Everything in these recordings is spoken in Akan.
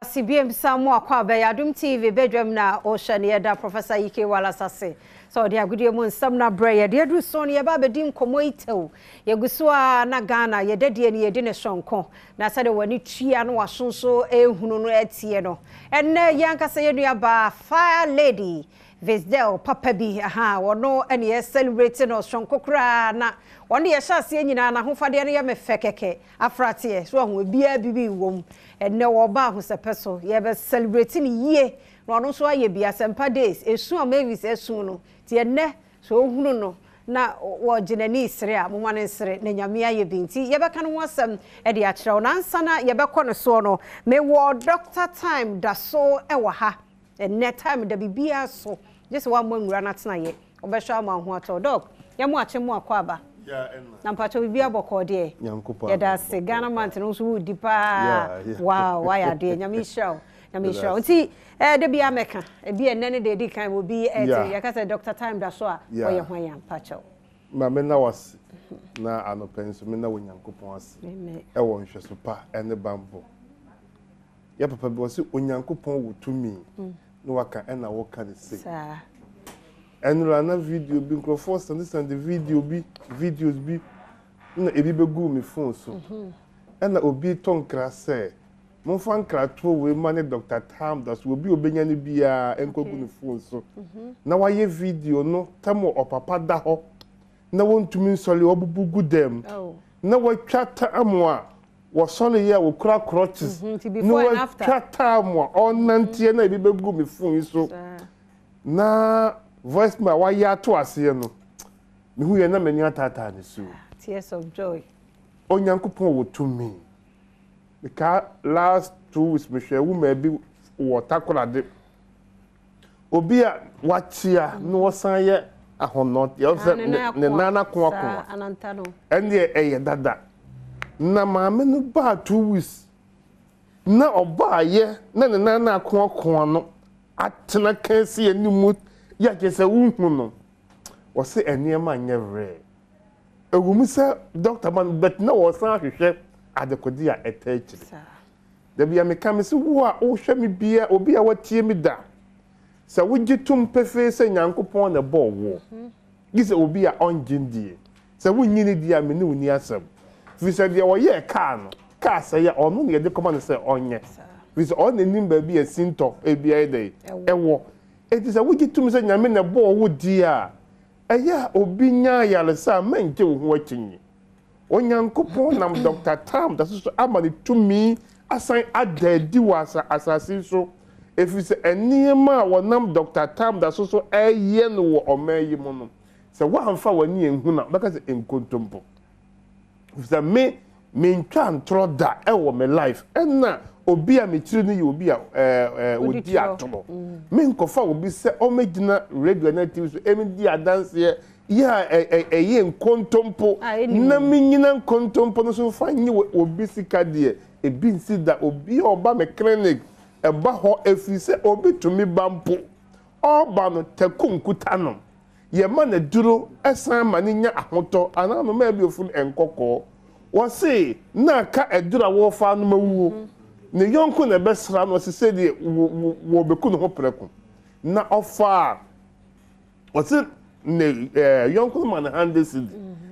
Ase biom san mo akɔ abɛyɛ Adom TV badwam na wohwɛ no yɛda Professor Ike Wallace ase sɛ ɔde agodie mu nsɛm no abrɛ yɛ. Deɛ aduru so no yɛba abɛdi nkɔmmɔ yi tɛw. Yɛgu so ara na Ghana yɛdadie no yɛdi no soronko na sɛdeɛ w'ani tua na w'aso nso rehunu no teɛ no. Ɛnnɛ yɛn ankasa yɛn nuabaa Fire Lady Visdel papa bi ahaa ɔno na yɛ celebrate no soronko koraa na ɔno deɛ yɛhyɛ aseɛ nyinaa n'ahofadeɛ no yɛ me fɛ kɛkɛ. Afrateɛ, so wahu, ebiara bibi wɔ mu. Ɛnnɛ wɔreba ahosɛpɛ so, yɛrebɛ celebrate no yie na ɔno nso ayɛ bi, Asɛmpa Days, esu a Mavis asu no, nti ɛnnɛ sɛ ɔhunu no na ɔgye n'ani resere a, momma no nsere na Nyame ayɛ bi nti yɛbɛka ne ho asɛm de akyerɛ wo. Na ansa na yɛbɛkɔ no soɔ no, mewɔ Doctor Time da so wɔ ha ɛnnɛ, time da biribiara so, gye sɛ woammɔ nwura no atenaeɛ. Ɔbɛhwɛ ama wo ho atɔ wo. Doc, yɛ mo akye mo akɔ aba. Na mpakyɛw biribiara bɔkɔɔ deɛ? Yɛda ase. Ghana month no wo nso woredi paa. Wow, woayɛ adeɛ. Nyame nhyira wo. Nyame nhyira wo. Nti eh, da biara mɛka, ebi ɛnnɛ ne deɛ ɛdi kan ma obi ɛte, yɛka sɛ Doctor Time da so a, ɔyɛ hwan a? Mpakyɛw. Ma menna wo ase, na anɔpa yi nso menna Onyankopɔn ase wɔ nhwɛso pa ne banbɔ. Yɛ papa bi ɔse Onyankopɔn wɔ tumi na waka ɛna woka no sei. Ɛnora na video bi nkurɔfoɔ sɛnde sɛnde video bi videos bi na ebi bɛguu me phone so ɛna obi tɔ nkra sɛ momfa nkratoɔ wei ma ne Doctor Tam da so obi a obɛnya no biara nkɔgu ne phone so na wayɛ video no tam ɔpapa da hɔ na wɔntumi nsɔre ɔbubu gu dɛm na watwa tam a Wɔsɔre yɛ a wɔkura crutches na wɔatwa time a ɔrenanteɛ na ebi bɛgu me phone yi so na voice mail a wayɛ ato aseɛ no mehu yɛ na m'ani ataataa ne so. Tears of joy. Onyankopɔn wɔ tumi. Mekaa last 2 weeks mehwɛ woman bi wɔ Takoradi. Obi a wakyea na ɔsan yɛ ahɔnɔ, yɛwɔ sɛ ne nan akoakoa. Ɛndeɛ ɛyɛ dada. Na maame no baa 2 weeks na ɔbaayɛ na ne nan no akoakoa no atena kansi anim yɛ kyerɛ sɛ wohu no. Wɔse nneɛma nyɛ werɛ. Ɛwɔ mu sɛ dɔkta ma no but na wɔsan ahwehwɛ adekode a ɛtaa akyire. Da bi a meka, mese wo a wohwɛ me biara, obi a watie me da, sɛ wogye tom pefee sɛ Nyankopɔn na ɛbɔɔ woɔ, gye sɛ obi a ɔngye ndie. Sɛ wonnye no di a, me ne wo nni asɛm. Firi sɛ deɛ ɔyɛɛ kaa no, kaa sɛe a, ɔno na yɛde kɔma no sɛ ɔnyɛ. Firi sɛ ɔno na nim baabi a sintɔ biara yɛ dɛn? Ɛwɔ. Enti sɛ wogye tom sɛ Nyame na ɛbɔɔ wo deɛ a, ɛyɛ a obi nya ayaresa a, mɛngye wo ho akyinnye. Onyankopɔn nam Dɔkta Tam da so so ama ne tumi asan ada adi wɔ asase yi so, efisɛ nneɛma a wɔnam Dɔkta Tam da so so reyɛ no wɔ ɔman yi mu no, sɛ woamfa w'ani anhu no a, wobɛka sɛ nkontompo. Efisɛ me, mentwaa ntorɔ da wɔ me life, ɛna obi a mekyiri no yɛ obi a ɔdi atorɔ. Menkɔfa obi sɛ ɔmmɛgyina radio anaa TV so mmɛdi adanseɛ Yɛ a ɛyɛ nkontompo na mennyina nkontompo no so mfa nnye obi sika deɛ, ebi nsi da. Obi a ɔba me clinic ba hɔ ɛfiri sɛ obi tumi ba mpo, ɔreba no taku nkuta no. Yɛma no aduro san ma no nya ahotɔ anaa anomaa bi ofunu nkɔkɔɔ. Wɔse na aka aduro a wɔrefa anom awuo. Ne yɔnko na ɛbɛsra no, ɔse sɛdeɛ wɔbɛku ne ho prɛko. Na ɔfaa. Ɔse ne yɔnko no ma no 100 cedi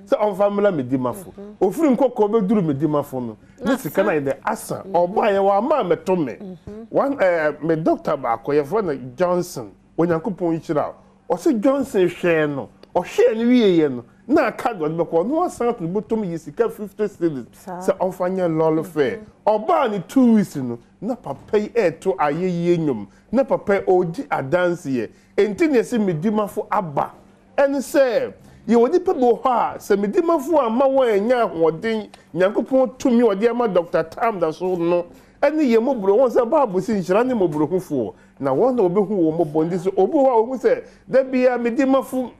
sɛ ɔmfa mmra Medimafo. Ofiri Nkɔkɔɔ bɛduru Medimafo no, ne sika no ayɛ dɛ asa. Ɔbaeɛ wamma ammɛto me. One me doctor baako yɛfrɛ no Johnson, Onyankopɔn nhyira wo. Ɔse Johnson hwɛɛ no, ɔhwɛɛ no wieeɛ no, na aka deɛ ɔde bɛkɔ. Ɔno asan ato ne bɔtɔm yi sika 50 cedis sɛ ɔmfa nyɛ lɔre fare. Ɔbaa ne 2 weeks no, na papa yi reto ayɛyie nnwom, na papa yi ɔredi adanseɛ. Enti nea ɛsɛ Medimafo aba ne sɛ, yɛwɔ nnipa bi wɔ hɔ a, sɛ Medimafo amma wɔannya ahoɔden, Nyankopɔn tumi a ɔde ama Dɔkta Tam da so no, ne yɛn mmɔborɔ. Woahu sɛ Bible se, Nhyira ne mmɔborɔhufoɔ, na wɔn na wɔbɛhu wɔn mmɔbɔ. Enti sɛ obi wɔ hɔ a ɔhu sɛ da biara Medimafo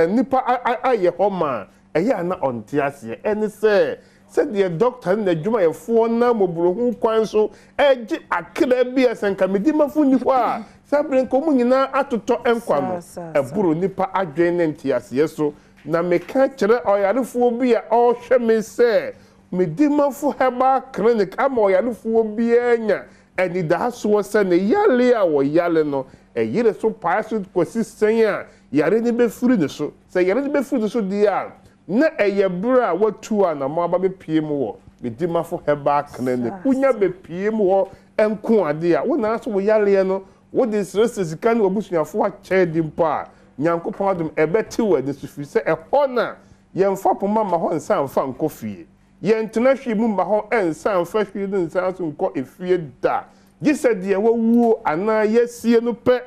nnipa ayɛ hɔ ma a, ɛyɛ a na ɔnte aseɛ. Ɛne sɛ, Sɛdeɛ dɔkta ne n'adwumayɛfoɔ nam mmɔborɔhunu kwan so regye akra bi a sɛ anka Medimafo nni hɔ a, saa berɛ nka wɔn nyinaa atotɔ nkwa no, ɛboro nnipa adwene ne nteaseɛ so. Na meka kyerɛ ɔyarefoɔ bi a ɔrehwɛ me sɛ, Medimafo Herbal Clinic ama ɔyarefoɔ biara anya. Anidaasoɔ sɛ ne yareɛ a ɔyare no, ɛyere so pae so kɔsi sɛn a yare no bɛfiri ne so. Sɛ yare no bɛfiri ne so deɛ a, na ɛyɛ berɛ a watu anamɔn aba bɛpue mu wɔ Medimafo Herbal Clinic. Wonya bɛpue mu hɔ nko adeɛ a, wo naa so wo yareɛ no, wode srɛsrɛ sika ne w'abusuafoɔ akyɛ di mpo a, Nyankopɔn adom, ɛbɛte w'ani so, firi sɛ ɛhɔ na yɛmfa poma mma hɔ nsan mfa nkɔ fie. Yɛntena hwee mu mma hɔ nsan mfa hwee no nsan so nkɔ efie da, gye sɛ deɛ wawuo anaa yɛasie no pɛ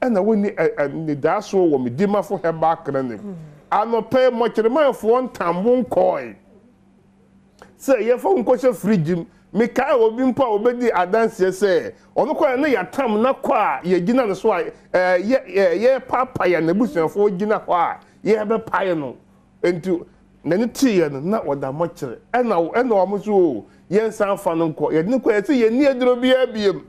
na wɔnni anidaasoɔ wɔ Medimafo Herbal Clinic. Anɔpa yi, Mɔkyeremaefoɔ ntam wo nkɔɔe sɛ yɛmfa wo nkɔhyɛ fridge mu. Mekae obi mpo a ɔbɛdii adanseɛ sɛ ɔno koraa na yɛatam no akɔ a yɛgyina no so a yɛrepaapae a n'abusuafoɔ gyina hɔ a yɛrebɛpae no. Enti n'ani teeɛ no, na ɔda mɔkyere. Ɛna ɛna wɔn nso o, yɛnsan mfa no nkɔ. Yɛde no kɔ, yɛse yɛnni aduro biara biom.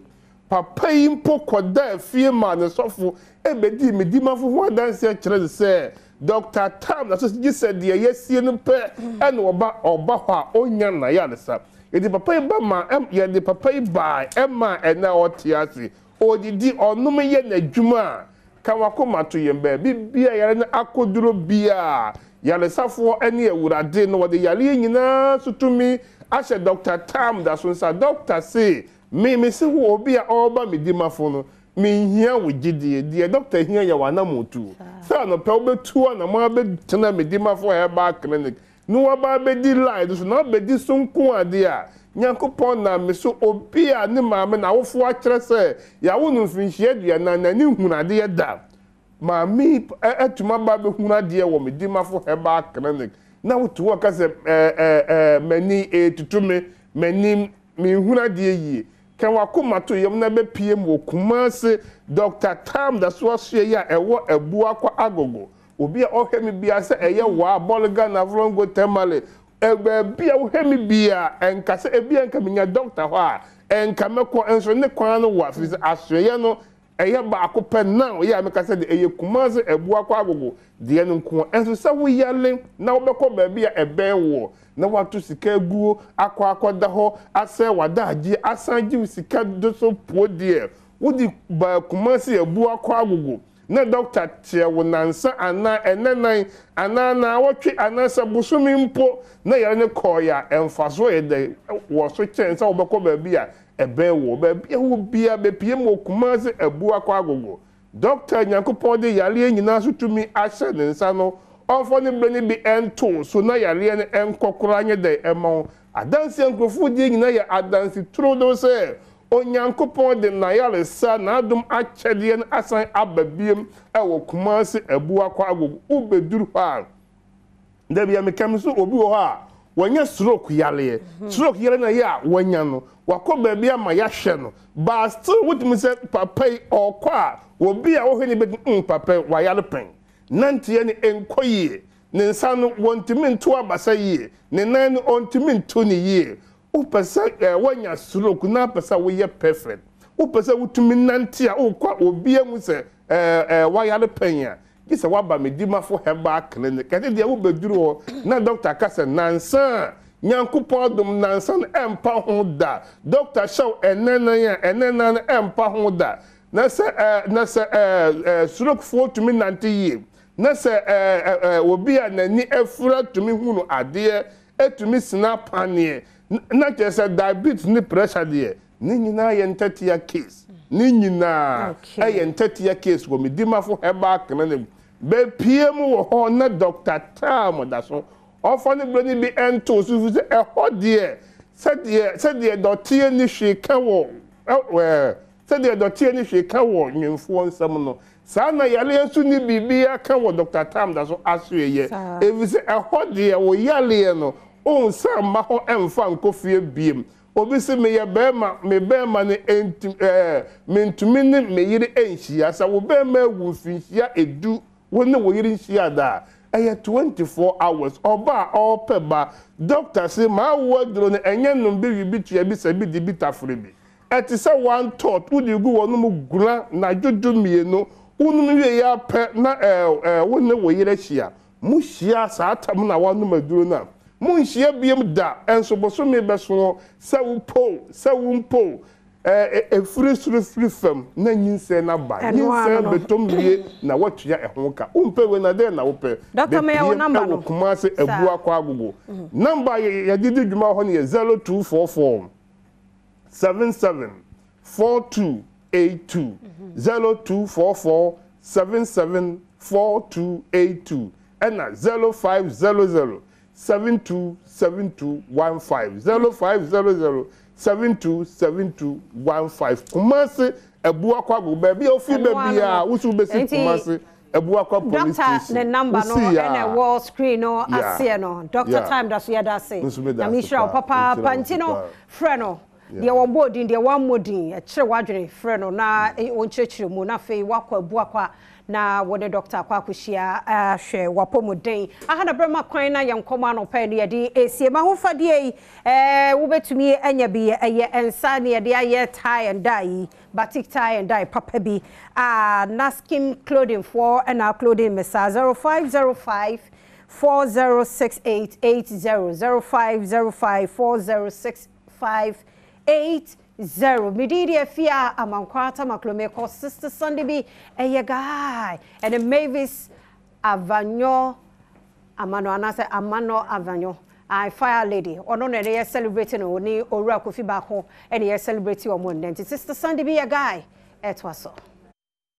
Papa yi mpo kɔdaa fie maa ne sɔfo bɛdii me dimafo ho adanseɛ kyerɛɛ no sɛ Dɔkta Tam na so gye sɛ deɛ yɛasie no pɛ na ɔba ɔba hɔ a ɔnya n'ayaresa. Yɛde papa yi ba maa yɛde papa yi bae maa ɛnnɛ a ɔte ase, ɔdidi, ɔnom yɛ n'adwuma a Ka w'akoma to yɛn baabi biara yare no akoduro biara. Yaresafoɔ ne Awurade na wɔde yareɛ nyinaa so tumi ahyɛ Dɔkta Tam da so nsa. Dɔkta se, Me, mese wo, obi a ɔreba me dimafo no, menhia wo gyedie. Deɛ dɔkta hia yɛ w'anammɔntuo. Sɛ anɔpa wobɛtu anamɔn abɛtena me dimafo herbal clinic na waba abɛdi line no so, na wabɛdi so nko ara deɛ a, Nyankopɔn nam me so, obi a ne maame, n'awofoɔ akyerɛ sɛ yɛawo no mfirinhyia 40, n'ani nhunu adeɛ da. Maame yi atumi aba abɛhunu adeɛ wɔ me Dimafo Herbal Clinic, na wote hɔ ka sɛ, ɛɛ, ɛɛ, ɛɛ, m'ani retutu me, m'ani, menhunu adeɛ yie. Ka w'akoma to yam na bɛpiem wɔ Kumasi Dɔkta Tam Daso Asoɛeɛ a ɛwɔ Abuakwa Agogo. Obi a ɔhwɛ me biara sɛ ɛyɛ Wa, Bolga, Navrongo, Tamale, baabi a wohwɛ me biara, ɛnka sɛ ebia nka menya dɔkta hɔ a, ɛnka mɛkɔ, nso ne kwan no wa, firi sɛ asoɛeɛ no ɛyɛ baako pɛ now yɛ a meka sɛ deɛ ɛyɛ Kumasi Abuakwa Agogo deɛ no nko ara, nso sɛ woyare na wobɛkɔ baabi a ɛbɛn woɔ na woato sika aguo akɔ akɔda hɔ asɛe w'adagyeɛ asan agye wo sika de so puo deɛ, wode baa Kumasi Abuakwa Agogo na dɔkta teɛ wo nnansa anaa ɛnnanan anaa naawɔtwe anaasɛ bosome mpo na yare no kɔeɛ a, mfasoɔ yɛ dɛn wɔ so kyɛn sɛ wobɛkɔ baabi a ɛbɛn woɔ? Baabi a wowɔ biara, bɛpue mu wɔ Kumasi Abuakwa Agogo. Dɔkta a Nyankopɔn de yareɛ nyinaa so tumi ahyɛ ne nsa no, ɔmfa ne berɛ no bi nto wo so na yareɛ no nkɔ koraa nyɛ dɛn mma wo. Adanse a nkurɔfoɔ die nyinaa yɛ adanse turodoo sɛ Onyankopɔn de n'ayaresa, n'adom akyɛdeɛ no asan aba biom wɔ Kumasi Abuakwa Agogo. Wobɛduru hɔ a, da bi a meka me so obi wɔ hɔ a wanya stroke yareɛ. Stroke yareɛ no a ɛyɛ a wanya no, wakɔ baabi ama yɛahwɛ no, but still wotumi sɛ papa yi ɔrekɔ a, obi a wohwɛ no bɛtumi, mm papa yi wayare pɛn. Nanteɛ no nkɔ yie, ne nsa no wɔntumi nto abasa yie, ne nan no ɔntumi nto no yie. Wopɛ sɛ woanya stroke na apɛ sɛ woyɛ perfect, wopɛ sɛ wotumi nante a wokɔ a obi ahu sɛ woayare pɛn a, gye sɛ woaba Medimafo Herbal Clinic. Ɛno deɛ wobɛduru hɔ na dɔkta ka sɛ nnansa a, Nyankopɔn adom nnansa no ɛmpa ho da. Dɔkta hyɛ wo ɛnnɛ nan a, ɛnnɛ nan no ɛmpa ho da. Na sɛ na sɛ strokefoɔ tumi nante yie, na sɛ obi a n'ani afura tumi hunu adeɛ tumi sena paneɛ, na kyerɛ sɛ diabetes ne pressure deɛ, ne nyinaa yɛ ntɛtea case. Ne nyinaa yɛ ntɛtea case wɔ Medimafo Herbal Clinic. Bɛpue mu wɔ hɔ na Doctor Tam da so. Ɔmfa ne berɛ no bi nto so ɛfiri sɛ ɛhɔ deɛ sɛdeɛ sɛdeɛ dɔteɛ nni hwee ka wɔ ɛɛ Sɛdeɛ dɔteɛ nni hwee ka wɔ nwemfoɔ nsam no, saa na yareɛ nso nni biribiara ka wɔ Dɔkta Tam da so asoɛeɛ, ɛfiri sɛ ɛhɔ deɛ wo yareɛ no, wonsan mma hɔ mfa nkɔ fie biom. Obi se, meyɛ barima, me barima no nti, ɛɛ, mentumi ne me yere nhyia. Sɛ wo barima awu mfinhyia edu, wo ne wo yere nhyia da a, ɛyɛ 24 hours. Ɔba a ɔrepɛ ba, dɔkta se, m'awoɔ aduro no, ɛnyɛ nom bi, we bi, tua bi, sa bi, di bi, tafere bi. Ɛte sɛ one thought wode gu wɔnom guna nadwo 12, wonom wieɛ ara pɛ na ɛɛ wo ne wo yere ahyia. Mo hyia saa tam no a woanom aduro no a, monhyia biom da, nso bosome bɛso sɛ wo po o, sɛ wo mpo o. Ɛfiri soro firi fam na nyinsɛn no aba. Nyinsɛn bɛtɔm wie na woatua ɛho ka. Wompɛ wei na dɛn na wopɛ? Bɛpiem wɔ Kumasi Abuakwa Agogo. Number a yɛde di dwuma wɔ hɔ no yɛ 0244 77 4282. 0244 77 4282 ɛna 0500 727215 0500 727215 Kumasi Abuakwa baabi a ofi baabi a wosi wobɛsi Kumasi Abuakwa police station. Doctor ne number no ɛna ɛwɔ screen no aseɛ no. Doctor time da so yɛda ase. Nyame nhyira wo papaapa nti no frɛ no. Deɛ wɔbɔɔ din, deɛ wammɔ din, ɛkyere w'adwene, frɛ no na ɔnkyerɛkyerɛ mu, na afei woakɔ Abuakwa na wo ne dɔkta akɔ akɔhyia ahwɛ w'apɔmuden. Aha na berɛ ma kwan na yɛn nkɔmmɔ anɔpa yi no yɛde resie. M'ahofadeɛ yi, eh, wobɛtumi anya bi, ɛyɛ nsa na yɛde ayɛ tie and dye yi, batik tie and dye papa bi a Naskim Clothing foɔ na clothing me saa, 0505 406880, 0505 406 5 8 0 Me din de Afia Amankwaa Tamaklo Mekɔ Sister Sunday bi ɛyɛ guy ɛne Mavis Avanyo Amano anaasɛ Amano Avanyo I fire lady ɔno na ɛne yɛ celebrate no ɔne Owura Kofi Baako ɛne yɛ celebrate wɔn nnɛ nti Sister Sunday bi yɛ guy ɛtoa so.